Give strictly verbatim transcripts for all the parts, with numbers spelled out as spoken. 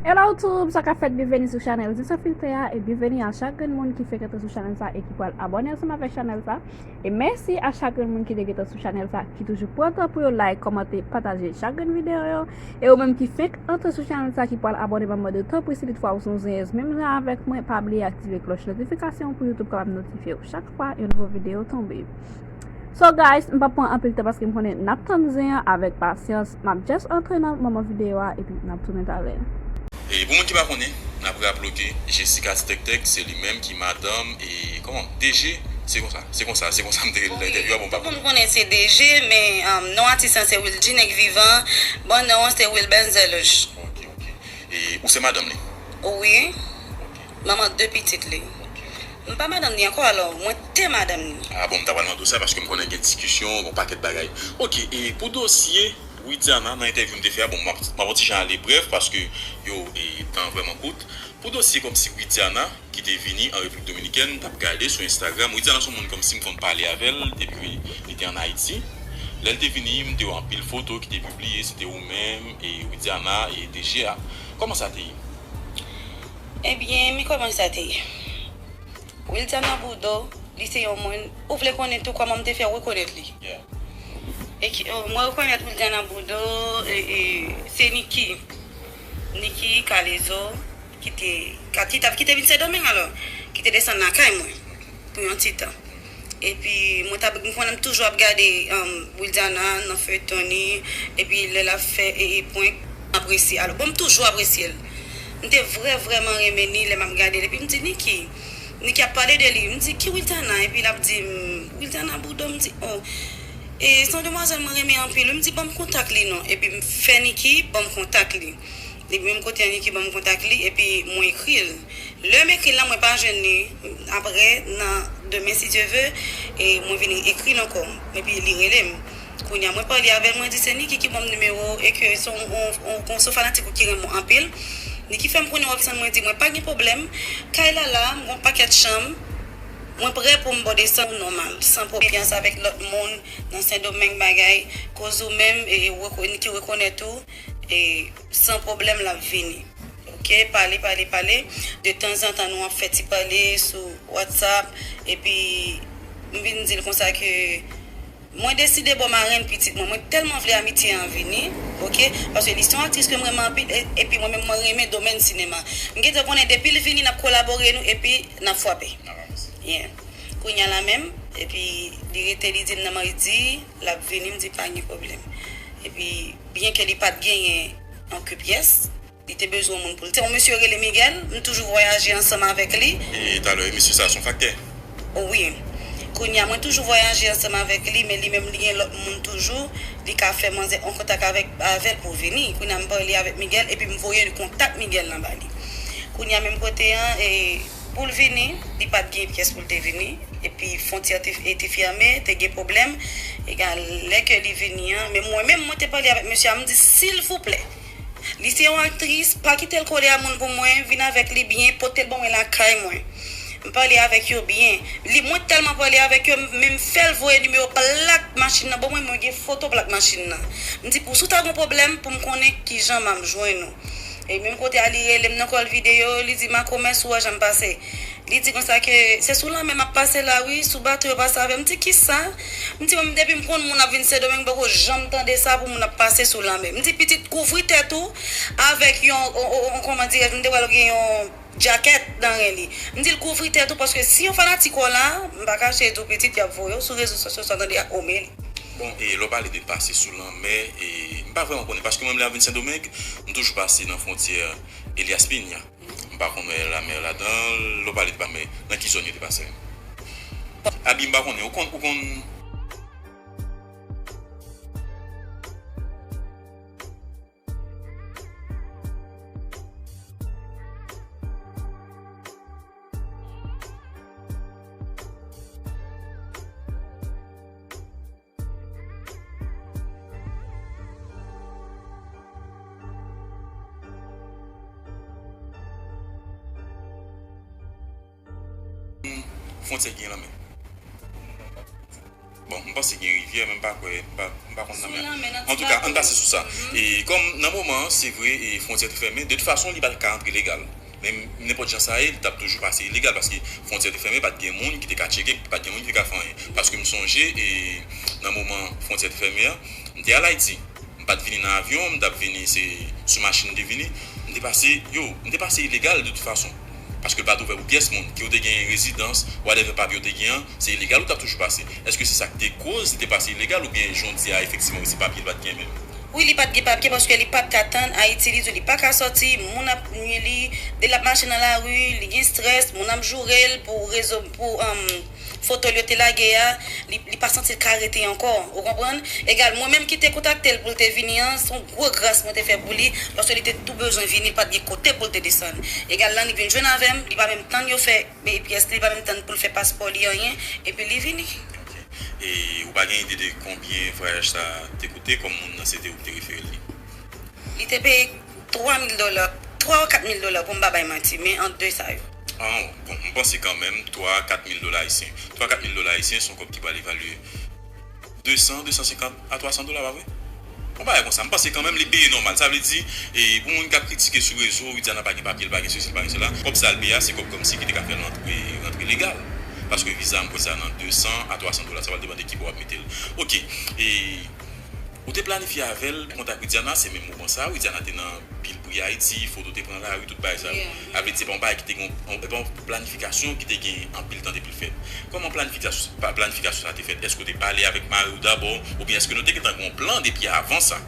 Hello YouTube, sa k ap fèt? Byenveni sou chanèl Zen San Filtè a e byenveni a chak grenn moun ki fenk antre sou chanèl sa e ki pral abòne ansanm avèk chanèl sa. E mèsi a chak grenn moun ki te gentan sou chanèl sa, ki toujou pran tan pou yo like, kòmante, pataje chak grenn videyo yo. E ou menm ki fenk antre sou chanèl sa, ki pral abòne, m ap mande w tanpri, si toutfwa ou se yon zenyèz menm jan avèk mwen, pa bliye aktive klòch notifikasyon pou YouTube kapab notifye w chak fwa yon nouvo videyo tonbe. So guys, m p ap pran anpil tan paske m konnen n ap tann zen an avèk pasyans. M ap just antre nan moman videyo a epi n ap tounen talè. E pou moun ki pa konnen, n ap raple w ke Jessica Ti Tèktèk, se li menm ki madanm e, kòman? D G? Se konsa, se konsa, se konsa m te rele nan entèvyou a, bon, m pa konnen. Tout moun konnen se D G, men, um, non atis lan se Wildjinèk Vivan, bon non an se Wilben Zeluch. Ok, ok. E ou se madanm li? Wi. Ok. Manman de pitit li. Ok, ok. M pa madanm li ankò, alò, mwen te madanm li. Ah bon, m ta pral mande w sa paske m konnen gen diskisyon, gen yon pakèt bagay. Ok, e pou dosye Widiana nan entèvyou m te fè a, bon, m ap, m ap yon ti jan ale brèf paske yo, e, tan vrèman kout. Pou dosye kòmsi Widiana, ki te vini an Repiblik Dominikèn, m t ap gade sou Instagram. Widiana se yon moun kòmsi m konn pale avè l depi li te ann Ayiti. Lè l te vini, m te wè anpil foto ki te pibliye, se te ou menm, e Widiana, e D G a. Kòman sa te ye? Ebyen, men kòman sa te ye. Wildiana Boudon, li se yon moun, ou vle konnen tou kòman m te fè rekonèt li? Yeah. E ki, oh, mwen rekonèt Wildiana Boudon, e, e, se Niki. Niki Kalezo, ki te, ka, ki t ap, ki te vin Sendomeng alò, ki te desann lakay mwen pou yon ti tan. Epi, mwen t ap, mwen konnen m toujou ap gade, um, Wildiana nan feyton li, epi lè l ap fè, e, e, prank, m apresye. Alò, bon, m toujou apresye l. M te vrè, vrèman renmen li lè m ap gade l. Epi m di, Niki, Niki ap pale de li. M di, ki Wildiana? Epi l ap di m, Wildiana Boudon. M di, oh, e, se yon demwazèl mwen renmen anpil wi. M di, ban m kontak li non. Epi m fè Niki ban m kontak li. Epi menm kote a Niki ban m kontak li, epi mwen ekri l. Lè m ekri l la, mwen pa jwenn li. Apre, nan demen, si Dye ve, e mwen vin ekri l ankò. Epi li rele m. Kounye a, mwen pale avè l, mwen di, se Niki ki ban m nimewo w, e ke se yon, yon, yon, yon, se yon fanatik ou ki renmen w anpil. Niki fè m konnen w ap tann mwen, di mwen, pa gen pwoblèm. Kay la la, m gen yon pakèt chanm. Mwen prè pou m ba w desann ou nòmal, san pwoblèm. Avèk lòt moun nan Sendomeng bagay, koz ou menm, e, reko-, Niki rekonèt ou, e, san pwoblèm l ap vini. Ok, pale, pale, pale. De tanzantan, nou ap fè ti pale sou WhatsApp. Epi, m vin di l konsa ke mwen deside ba w marenn pitit mwen. Mwen tèlman vle amitye an vini, ok? Paske li se yon aktris ke m renmen anpil, e, epi mwen menm, mwen renmen domèn sinema. M gentan konnen depi l vini, n ap kolabore nou, epi n ap frape. Yeah. Kounye a la menm, epi li rete, li di m nan mardi, l ap vini, m di pa gen pwoblèm. Epi, byen ke li pa t genyen anpil pyès, li te bezwen yon moun pou l. Se yon mesye yo rele Miguel, m toujou vwayaje ansanm avèk li. E talè, mesye sa a se yon faktè? Wi. Kounye a, mwen toujou vwayaje ansanm avèk li, men li menm, li gen lòt moun toujou, li ka fè manzè an kontak avèk, avè l pou vini. Kounye a, m pale avèk Miguel, epi m voye kontak Miguel lan ba li. Kounye a, menm kote an, e, pou l vini, li pa t gen pyès pou l te vini. Epi, fwontyè te, te fèmen, te gen pwoblèm. Egal, lè ke li vini an, men mwen menm, mwen te pale avèk mesye a, m di, silvouplè, li se yon aktris, pa kite l kole a moun pou mwen, vin avèk li byen, pote l ban mwen lakay mwen. M pale avèk yo byen. Li, mwen tèlman pale avèk yo, m, men m fè l voye nimewo plak machin nan ban mwen, mwen gen foto plak machin nan. M di, pou si w ta gen pwoblèm, pou m konnen kijan m ap jwenn ou. E menm kote a, li rele m nan kòl videyo, li di, Makomè, si w wè jan m pase. Li di konsa ke se sou lanmè m ap pase la wi, sou bato yo pase avè m. M di, kisa? M di, mwen, depi m konn moun ap vin Sendomeng, m poko janm tande sa pou moun ap pase sou lanmè. M di, pitit, kouvri tèt ou avèk yon, on, on, on, kòman dirè, m te wè l gen yon djakèt nan ren li. M di l, kouvri tèt ou, paske si yon fanatik w la, m pa kache di w, pitit, y ap voye w sou rezo sosyo, sa tande, y ap ome li. Bon, e lè w pale de pase sou lanmè, e m pa vrèman konnen, paske mwen, lè m vin Sendomeng, m toujou pase nan fwontyè Elias Piña. M pa konn wè lamè ladan l, lè w pale de lamè, nan ki zòn yo te pase menm? Abi, m pa konnen, ou konn, ou konn. Fwontyè gen lanmè. Bon, m panse gen rivyè, men m pa kwè, m pa, m pa konn nan men. Antouka, ann pase sou sa. E kòm nan moman an, se vre, e fwontyè te fèmen, de tout fason, li pa t ka antre legal. Men nenpòt jan sa ye, li t ap toujou pase ilegal, paske fwontyè te fèmen, pa t gen moun ki te ka tcheke, pa t gen moun ki te ka fè anyen. Paske m sonje, e nan moman fwontyè te fèmen an, m te al Ayiti. M pa t vini nan avyon, m t ap vini, se sou machin m te vini. M te pase, yo, m te pase ilegal de tout fason. Paske l pa t ouvè pou pyès moun. Ke w te gen rezidans, whatever papye w te gen an, se ilegal ou t ap toujou pase. Èske se sa k te koz li te pase ilegal oubyen jan w di a, efektivman, se papye l pa t gen menm? Wi, li pa t gen papye paske li pa t ka tann Ayiti, li di w li pa ka sòti, moun ap nwi li, de l ap mache nan lari, li gen strès, moun ap joure l pou rezo, pou, um, foto l yo te lage a, li, li pa santi l ka rete ankò, ou konprann? Egal, mwen menm ki te kontakte l pou l te vini an, se yon gwo gras mwen te fè pou li, paske li te tou bezwen vini, li pa t gen kote pou l te desann. Egal, Lannik vin jwenn avè m, li pa menm tann yo fè, e, pyès li, li pa menm tann pou l fè paspò li anyen, epi li vini. Ok. E ou pa gen ide de konbyen vwayaj sa te koute, kòm moun nan se te ou ki te refere l li? Li te peye twa mil dola, twa ou kat mil dola pou m pa bay manti, men ant de sa yo. Ah, bon, m panse kanmenm twa, kat mil dola ayisyen. Twa, kat mil dola ayisyen se yon kòb ki pral evalye de san, de san senkant a twa san dola, pa vre? Yon bagay konsa. M panse kanmenm li peye nòmal. Sa vle di, e, pou moun k ap kritike sou rezo, Widiana pa gen papye, li pa gen sesi, li pa gen sela, kòb sa l peye a, se kòb kòmsi ki te ka fè l rantre, rantre legal. Paske viza, m kwè sa nan de san a twa san dola, sa pral depann de ki bò w ap mete l. Ok, e, ou te planifye avè l kontak Widiana, se menm moman sa, Widiana te nan pil bri Ayiti, foto te pran lari, tout bagay sa yo. Yeah, yeah. Sa vle di, se pa yon bagay ki te gen, se pa yon planifikasyon ki te gen anpil tan depi l fèt. Kòman planifikasyon, pa, planifikasyon sa te fèt? Èske w te pale avèk mari w dabò, oubyen èske nou te gentan gen yon plan depi avan sa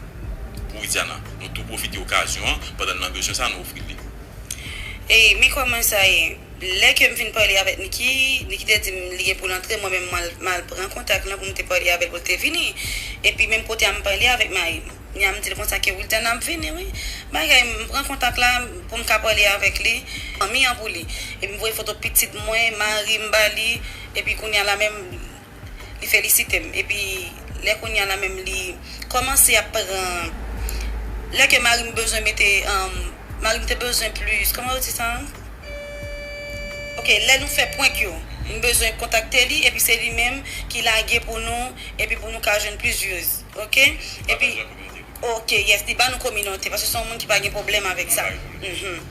pou Widiana? Nou tou pwofite okazyon an, pandan n nan bezwen sa, nou ofri l li. E, men kòman sa ye? Lè ke m fin pale avèk Niki, Niki te di m li gen pou l antre, mwen menm m al, m al pran kontak lan pou m te pale avè l pou l te vini. Epi menm kote a m pale avèk mari m. Kounya m di l konsa ke Wilton ap vini wi. Bagay, m pran kontak la pou m ka pale avèk li, fanmi an pou li. Epi m voye foto pitit mwen, mari m ba li, epi kounya la menm li felisite m. Epi lè kounya la menm li kòmanse ap pran, lè ke mari m bezwen mete, um, mari m te bezwen plis, kòman yo di sa? Ok, lè nou fè prank yo, m bezwen kontakte li, epi se li menm ki lage pou nou, epi pou nou ka jwenn plis views. Ok? Epi, ok, yes, li ba nou kominote, paske se yon moun ki pa gen pwoblèm avèk sa. Mhm.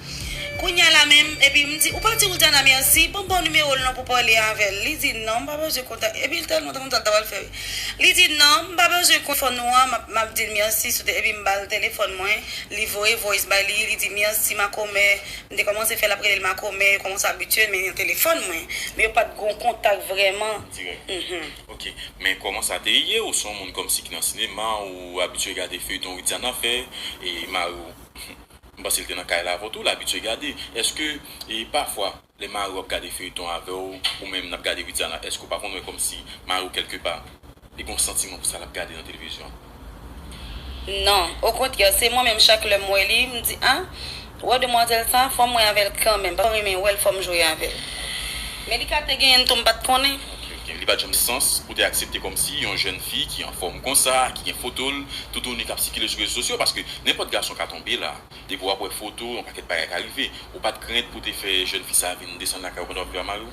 Kounya la menm, epi m di, ou pa di Wildiana mèsi, ban m ba w nimewo l non pou pale avè l. Li di, non, m pa bezwen kontak. Epi l tèlman kontan l ta pral fè. Li di, non, m pa bezwen konfòn nou an, m ap, m ap di l mèsi, sou te-, epi m ba l telefòn mwen, li voye voice bay li, li di, mèsi, makomè. M te kòmanse fè l ap rele l makomè, yo kòmanse abitye l, men nan telefòn mwen. Men yo pa t gen yon kontak vrèman. Dirèk. Mhm. Ok. Men kòman sa te ye? Ou se yon moun kòmsi ki nan sinema, ou abitye gade feyton Widiana fè, e mari w, m panse l te nan kay la avè w tou, l abitye gade. Èske, e pafwa, lè mari w ap gade feyton avè w, ou menm n ap gade Widiana, èske w pa konn wè kòmsi mari w kèlkepa, li gen yon santiman pou sa l ap gade nan televizyon an? Non, okontrè, se mwen menm chak lè m wè li, m di, a, ou wè demwazèl sa, fò m wè avè l kanmenm, paske m renmen wè l, fò m jwe avè l. Men li ka te genyen l tou, m pa t konnen. Ok, ok. Li pa t janm sans pou te aksepte kòmsi yon jèn fi ki anfòm konsa, ki gen foto l, toutouni k ap sikile sou rezo sosyo, paske nenpòt gason ka tonbe la. Depi w ap wè foto, yon pakèt bagay ka rive. Ou pa t krent pou te fè jèn fi sa vin desann lakay ou pandan w ap viv ak mari w?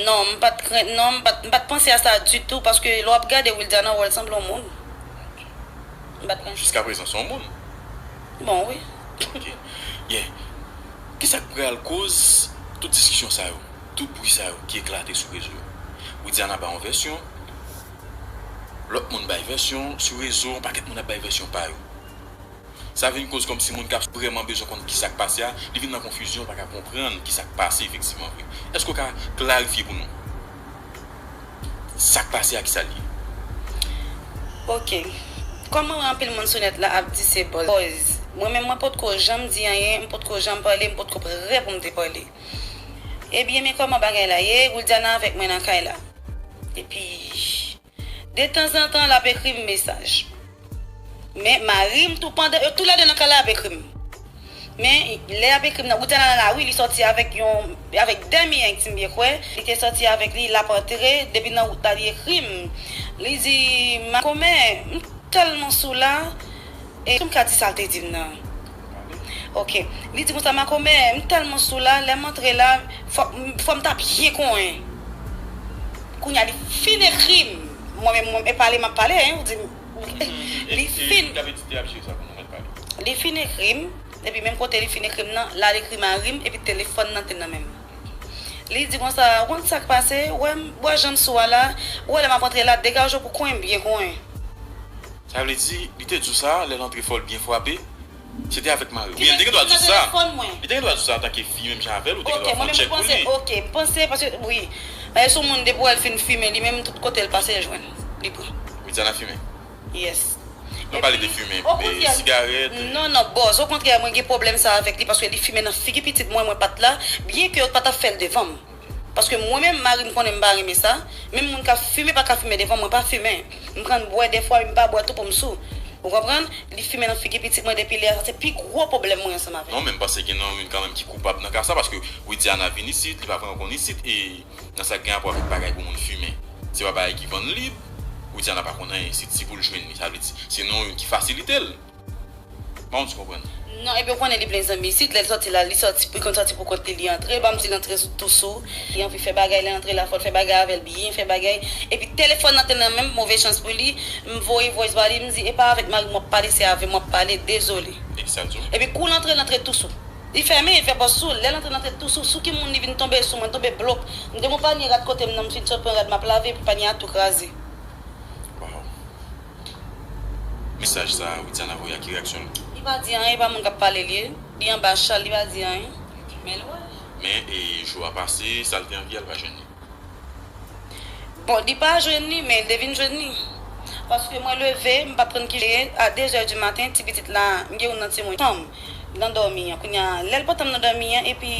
Non, m pa t krent, non, m pa t, m pa t panse a sa ditou, paske lè w ap gade Wildiana, w wè l sanble yon moun. M pa t krent. Jiskaprezan, se yon moun. Bon, wi. Ok. Yeah. Kisa k pral koz tout diskisyon sa yo, tout bri sa yo ki eklate sou rezo yo? Widiana bay yon vèsyon, lòt moun bay vèsyon, sou rezo, yon pakèt moun ap bay vèsyon pa yo. Sa vin koz kòmsi moun k ap vrèman bezwen konn kisa k pase a, li vin nan konfizyon, pa ka konprann kisa k pase efektivman vre. Èske w ka klarifye pou nou sa k pase a, kisa l ye? Ok. Kòm mwen wè anpil moun sou nèt la ap di se buzz. Mwen menm, mwen potko janm di anyen, m potko janm pale, m potko prè pou m te pale. Ebyen, men kòman bagay la ye, Wildiana avèk mwen nan kay la. Epi, detanzantan, l ap ekri m mesaj. Men mari m tou, pandan yo tou lè de nan kay la, ap ekri m. Men lè y ap ekri m nan, Wildiana nan lari, li sòti avèk yon, avèk dèmi, si m byen kwè. Li te sòti avèk li, l ap antre, depi nan wout la, li ekri m. Li di, makomè, m tèlman sou la, e si m ka di sa l te di m nan. Ok. Li di konsa, makomè, m tèlman sou la, lè m antre la, fò, fò m ta byen konyen. Kounya li fin ekri m. Mwen menm, mwen, e pale m ap pale, hein, ou di m, li fin, li fin ekri m, epi menm kote li fin ekri m nan, l al ekri mari m, epi telefòn nan te nan men m. Li di konsa, ou konn sa k pase, ou wè m, bwè jan m sou a la, ou wè lè m ap antre la, degaje w pou konyen m byen konyen. Sa vle di, li te di w sa, lè l antre fò l byen frape? Se te avèk mari w. Oubyen li te gen dwa di w sa. Li te gen dwa di w sa antanke fi, menm jan avè l, ou te gen dwa fè yon tchèk pou li. Ok, mwen menm m panse, ok, m panse, paske, wi. Paske se yon moun, depi w wè l fin fimen, li menm, tout kote l pase, l jwenn. Li pran. Widiana fimen? Yes. Nou pale de fimen, sigarèt. Non, non, bòs. Okontrè, mwen gen pwoblèm sa avèk li, paske li fimen nan figi pitit mwen, mwen pa t la, byen ke yo pa t ap fè l devan m. Paske mwen menm, mari m konnen m pa renmen sa. Menm moun k ap fimen pa ka fimen devan mwen, pa fimen. M konn bwè dèfwa, men m pa bwè tou pou m sou. Ou konprann? Li fimen nan figi pitit mwen depi lè a, sa se pi gwo pwoblèm mwen ansanm avè l. Non, men m panse gen nan youn kanmenm ki koupab nan ka sa, paske Widiana vin isit, li pa vrèman konn isit, e nan sa k gen rapò avèk bagay pou moun fimen. Se pa bagay ki vann lib, Widiana pa konn anyen isit, si pou l jwenn li, sa vle di, se nan youn ki fasilite l. Pa konn si w konprann. Non, epi w konnen li plen zanmi isit, lè l sòti la, li sòti, li konn sòti pou kont li, li antre, ban m di l antre tou sou, li anvi fè bagay, li antre la, fò l fè bagay avè l, byen fè bagay. Epi telefòn nan te nan men m, move chans pou li, m voye voice ba li, m di, e pa avèk mari m w ap pale, se avè m w ap pale, dezole. Epi sa l di w? Epi kou l antre, l antre tou sou. Li fèmen, li fè pòs sou l, lè l antre, l antre tou sou, sou ki moun li vin tonbe sou mwen, tonbe blòk. M gen yon panye rad kote m nan, m fin sot pran rad m ap lave, epi panye a tou kraze. Waw. Mesaj sa a, Widiana voye a, ki reyaksyon l? Li pa di anyen, e pa moun k ap pale l ye. Li anba chal, li pa di anyen. Men l wè. Men, e, jou a pase, sa l te anvi a, l pa jwenn li. Bon, li pa jwenn li, men l te vin jwenn li. Paske mwen leve, m pa t konn ki jan l ye, a de zè di maten, ti pitit la, m gen youn nan timoun, pantan m nan dòmi an. Kounye a, lè l pantan m nan dòmi an, epi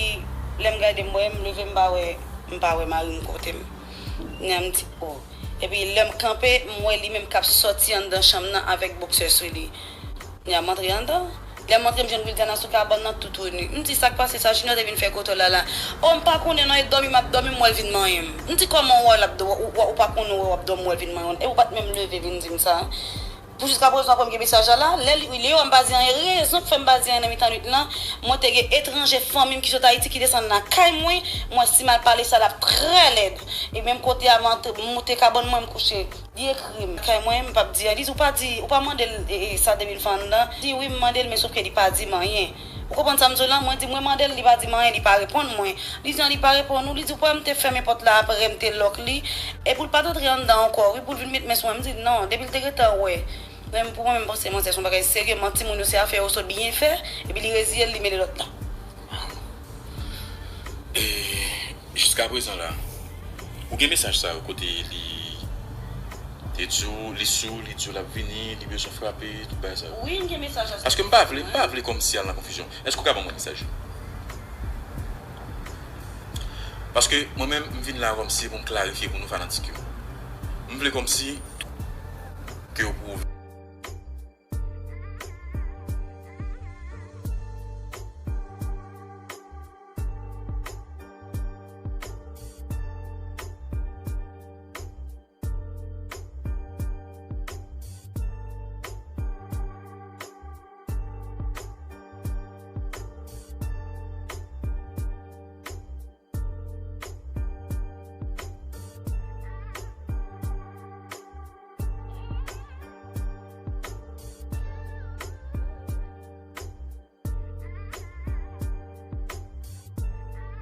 lè m gade m wè, m leve, m pa wè, m pa wè mari m kote m. Kounye a, m di, o. Epi lè m kanpe, m wè li menm k ap sòti anndan chanm nan avèk boksè sou li. Kounye a, m antre anndan. Lè m antre, m jwenn Wildiana sou kabann nan, tout ou ni. M di, sa k pase sa, Junior te vin fè kote w la la? O, m pa konnen non, e dòmi m ap dòmi, m wè l vin manyen m. M di, kòman w wè l ap dò-, ou, ou, ou pa konnen w wè w ap dòmi, w wè l vin manyen w? E ou pa t menm leve vin di m sa. Pou jiskaprezan, apre m gen mesaj la la, lè li, li yo, m pa di anyen. Rezon k fè m pa di anyen nan mitan nwit lan, mwen te gen etranje fanmi m ki sot Ayiti ki desann lakay mwen, m wè si m al pale sa l ap trè lèd. E menm kote a, m antre, m moute kabann mwen, m kouche. Li ekri m, kay mwen, m p ap di an. Li di, ou pa di, ou pa mande l, e, e, sa depi l fè anndan? Di, wi, m mande l, men sòf ke li pa di m anyen. Ou konprann sa m di w lan? Mwen di, mwen mande l, li pa di m anyen, li pa reponn mwen. Li di, an, li pa reponn ou? Li di, ou pa wè m te fèmen pòt la apre m te lòk li? E pou l pa t antre anndan ankò, wi, pou l vin met men sou mwen. M di, non, depi l te gentan wè. Men pou mwen menm, m panse manzè se yon bagay serye, manti moun yo se afè yo sot byen fè, epi li reziye l, li mele lòt la. E jiskaprezan la, ou gen mesaj sa yo kote li te di w, li sou, li di w l ap vini, li bezwen frape, tout bagay sa yo? Wi, m gen mesaj la. Paske m pa vle, m pa vle kòmsi al nan konfizyon. Èske w ka ban mwen mesaj? Paske mwen menm, m vin la kòmsi pou m klarifye pou nou fanatik yo. M vle kòmsi ke yo pwouve.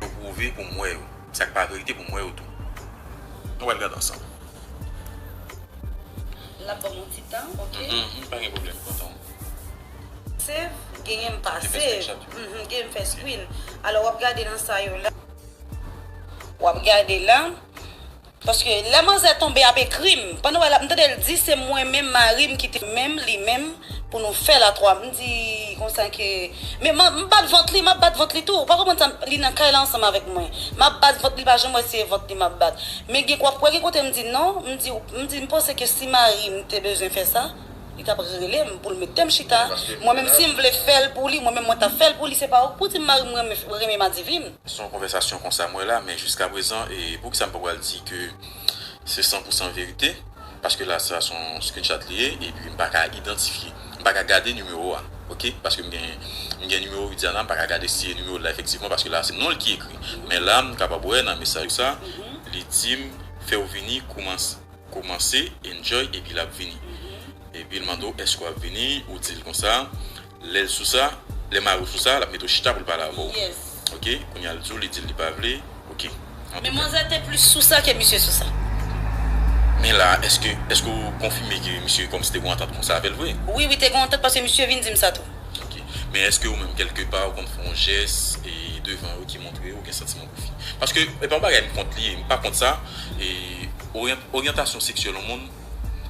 Yo pwouve pou m wè yo. Sa k pa verite pou m wè yo tou. Nou pral gade ansanm. L ap ban m yon ti tan, ok? Mhm, mhm, pa gen pwoblèm, kontan. Save, genyen m pa save. Mhm, genyen m fè screen. Alò, w ap gade nan sa yo la. W ap gade la. Paske lè manzè tonbe ap ekri m, pandan w wè l ap, m tande l di se mwen menm, mari m ki te menm, li menm, pou nou fè l a twa. M di konsa ke, men m, m bat vant li, m ap bat vant li tou. Ou pa konprann sa, li nan kay la ansanm avèk mwen. M ap bat vant li, li pa janm wè se vant li m ap bat. Men gen, w ap wè gen kote m di non, m di, m di, m panse ke si mari m te bezwen fè sa, li t ap rele m pou l mete m chita. Mwen menm, si m vle fè l pou li, mwen menm, mwen t ap fè l pou li. Se pa ou k pou di m mari m renmen, renmen madivi m. Se yon konvèsasyon konsa m wè la, men jiskaprezan, e poukisa m pa pral di ke se san pou san verite? Paske la, sa se yon screenshot li ye, epi m pa ka idantifye, m pa ka gade nimewo a, ok? Paske m gen, m gen nimewo Widiana, m pa ka gade si se nimewo l la efektivman, paske la, se non l ki ekri. Men la, m kapab wè nan mesaj sa, li di m, fè w vini, koumanse. kòmanse enjoy epi l ap vini. Epi l mande w èske w ap vini, ou di l konsa, lè l sou sa, lè mari w sou sa, l ap mete w chita pou l pale avè w. Yes. Ok, kounye a l di w, li di l li pa vle. Ok. Men manzè te plis sou sa ke misye sou sa. Men la, èske, èske w konfime ke misye kòmsi te gen yon antant konsa avè l vre? Wi, wi, te gen yon antant paske misye vin di m sa tou. Ok. Men èske ou menm kèlke pa ou konn fè yon jès e devan yo ki montre ou gen santiman pou fi? Paske e pa yon bagay m kont li, m pa kont sa. E oryan- oryantasyon seksyèl yon moun,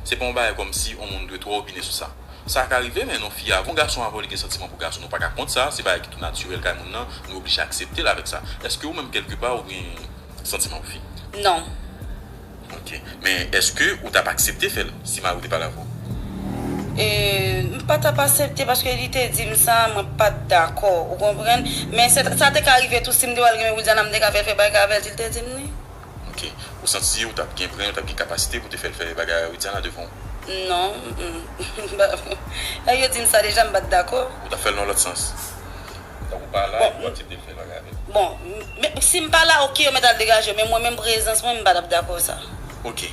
se pa yon bagay kòmsi yon moun dwe twò opine sou sa. Sa ka rive, men yon fi avè yon gason avè w li gen santiman pou gason, nou pa ka kont sa, se bagay ki tou natirèl kay moun nan, nou oblije aksepte l avèk sa. Èske ou menm kèlke pa ou gen santiman pou fi? Non. Ok. Men èske ou t ap aksepte fè l si mari w te pale avè w? E, m pa t ap aksepte paske li te di m sa, mwen pa t dakò, ou konprann? Men se- sa te ka rive tou si m te wè l renmen Widiana, m te ka fè l fè bagay avè l, si l te di m li. Ok. Ou santi ou t ap gen plen, ou t ap gen kapasite pou te fè l fè bagay a Widiana devan w? Non. Mm, mm. Lè yo di m sa deja, m pa t dakò. Ou t ap fè l nan lòt sans? Tankou pa la, ou aksepte l fè bagay avè l? Bon, men si m pa la, ok, yo mèt al degaje, men mwen menm prezans mwen, m pa t ap dakò sa. Ok.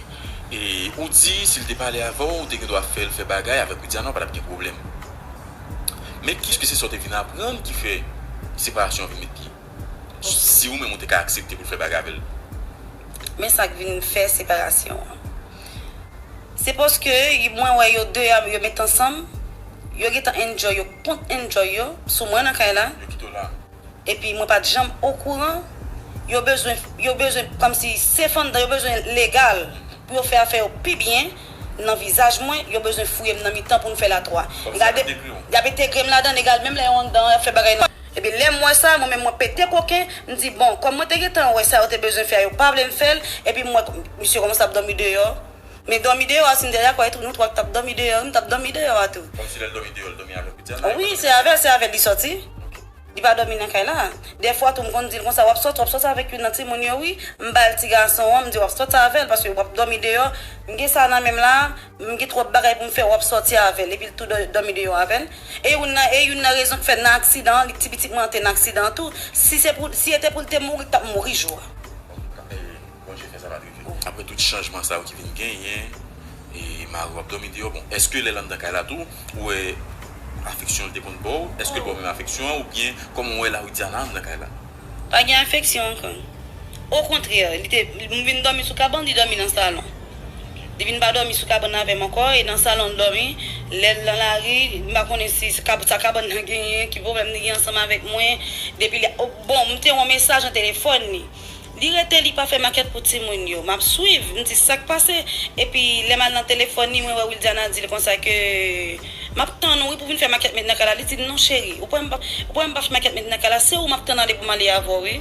E ou di, si l te pale avè w, ou te gen dwa fè l fè bagay avèk Widiana, ou pa t ap gen pwoblèm. Men kiske se sa w te vin aprann ki fè separasyon an vin met pye? Si ou menm ou te ka aksepte pou l fè bagay avè l? Men sa k vin fè separasyon an. Se paske mwen wè yo de a, yo met ansanm, yo gentan enjoy, yo kont enjoy yo sou mwen nan kay la. Yo kite w la. Epi mwen pa t janm okouran. Yo bezwen, yo bezwen kòmsi se fanndan, yo bezwen legal pou yo fè afè yo pi byen nan vizaj mwen, yo bezwen fouye m nan mitan pou m fè l a twa. Kòmsi y ap entegre w. Y ap entegre m ladan, legal, menm lè yo anndan, y ap fè bagay nan. Epi lè m wè sa, mwen menm mwen pete koken, m di bon, kòm mwen te gentan wè sa yo te bezwen fè a, yo pa vle m fè l, epi m wè misye kòmanse ap dòmi deyò. Men dòmi deyò a, si m te dakò, e tou nou twa k t ap dòmi deyò, m t ap dòmi deyò a tou. Kòmsi lè l dòmi deyò, l dòmi avèk Widiana? Wi, se avè l, se avè l li sòti. Li pa dòmi nan kay la. Dèfwa tou m konn di l konsa, w ap sòti, w ap sòti avèk youn nan timoun yo wi. M ba l ti gason an, m di w ap sòti avè l paske w ap dòmi deyò. M gen sa nan men m la, m gen twòp bagay pou m fè, w ap sòti avè l. Epi l tou dò- dòmi deyò avè l. E youn nan, e youn nan rezon k fè nan aksidan an, li ti pitit mwen an te nan aksidan an tou. Si se pou, si e te pou l te mouri, l t ap mouri jou a. Bon, Dye fè sa pa t rive. Apre tout chanjman sa yo ki vin genyen, e mari w ap dòmi deyò, bon, èske lè l anndan kay la tou, ou wè afeksyon l te konn ba w? Èske l ba w menm afeksyon an, oubyen kòman w wè la Widiana anndan kay la? Pa gen afeksyon ankò. Okontrè, li te, m vin dòmi sou kabann, li dòmi nan salon. Li vin pa dòmi sou kabann avè m ankò, e nan salon l dòmi. Lè l nan lari, m pa konnen si se kab- sa kabann nan genyen, ki pwoblèm li gen ansanm avèk mwen. Depi lè, o, bon, m te wè yon mesaj nan telefòn li. Li rete, li pa fè makèt pou timoun yo. M ap swiv, m di sa k pase. Epi lè m al nan telefòn li, mwen wè Wildiana di l konsa ke m ap tann ou wi pou vin fè makèt met nan kay la. Li di m non cheri, ou pa wè m pa, ou pa wè m pa fè makèt met nan kay la, se ou m ap tann ale pou m ale avè w wi.